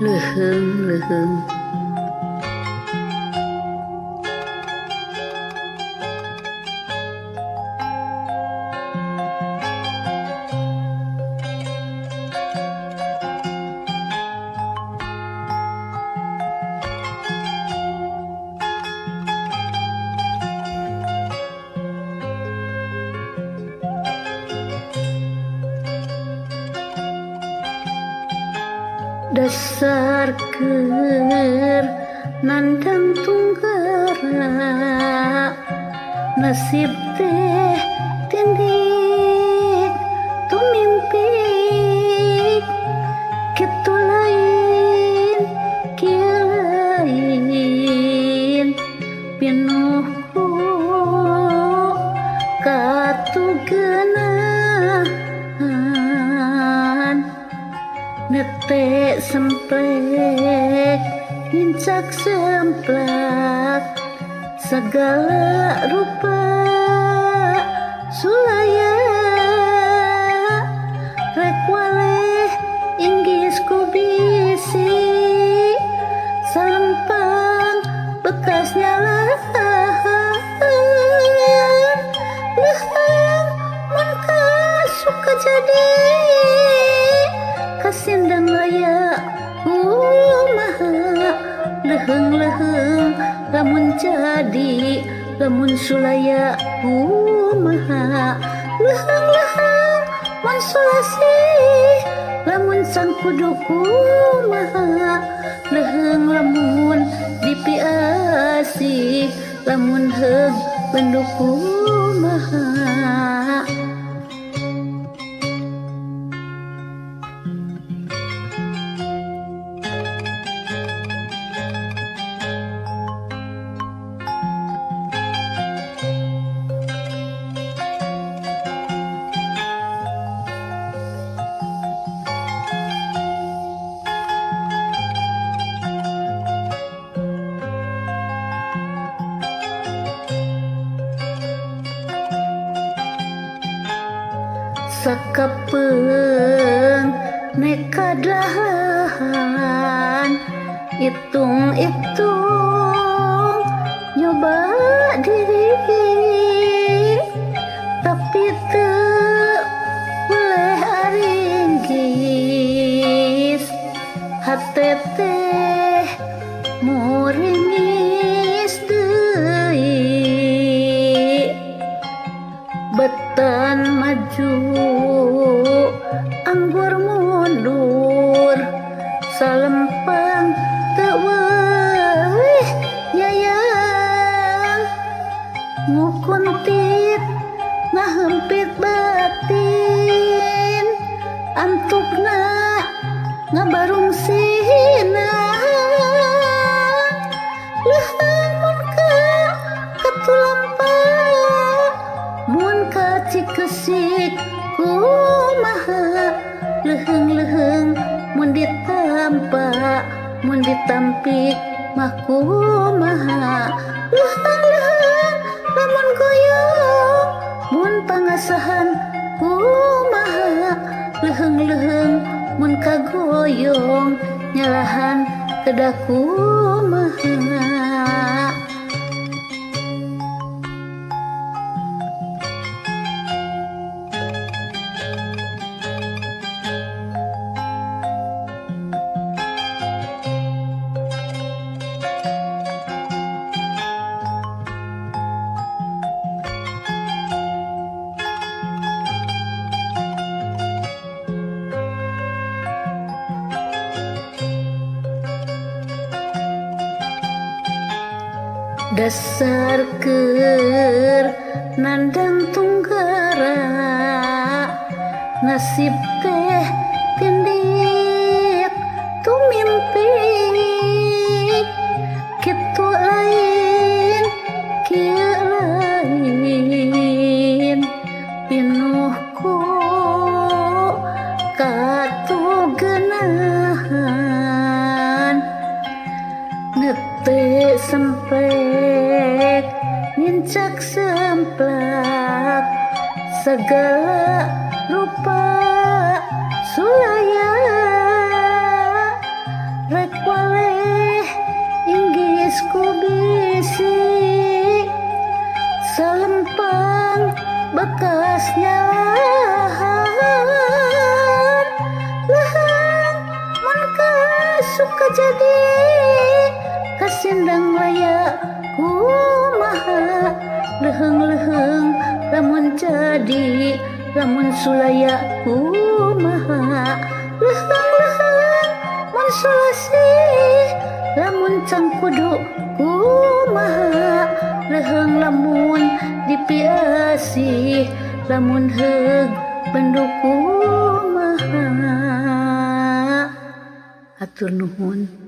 Leuheung-leuheung. Dasar keur nandang tunggara, nasib teh tindik tumimpik, kitu lain kieu lain, pinuh ku katugenahan. Nete semplek nincak semplak, segala rupa sulaya, rek waleh inggis ku bisi salempang bekas nyalahan. Leuheung mun kasuka jadi kasindang laya kumaha. Leuheung-leuheung lamun jadi lamun sulaya kumaha. Leuheung-leuheung mun sulasih lamun sangkudu kumaha. Leuheung lamun dipiasih lamun heug bendu kumaha. Sakapeung nekad lahan, itung-itung nyoba diri, tapi teu boleh aringgis hate teh muringis deui. Betan maju anggur mundur, salempang teu weleh nyayang, ngukuntit ngahempit batin, antukna ngabarung sihina. Leuheung mun ka katulampa mun ka Cikesik kumaha. Leuheung-leuheung mun ditampa mun ditampik mah kumaha. Leuheung-leuheung lamun goyong mun pangasahan kumaha. Leuheung-leuheung mun kagoyong nyalahan kedah kumaha. Dasar keur nandang tunggara, nasib teh tindik tumimpik, kitu lain kieu lain, pinuh ku katugenahan. Nete semplek nincak semplak, segala rupa sulaya, rek jadi kasindang laya kumaha. Leuheung-leuheung lamun jadi, lamun sulaya kumaha. Leuheung-leuheung mun sulasih, lamun cangkudu kumaha. Leuheung lamun dipiasih, lamun heug bendu kumaha. Hatur nuhun.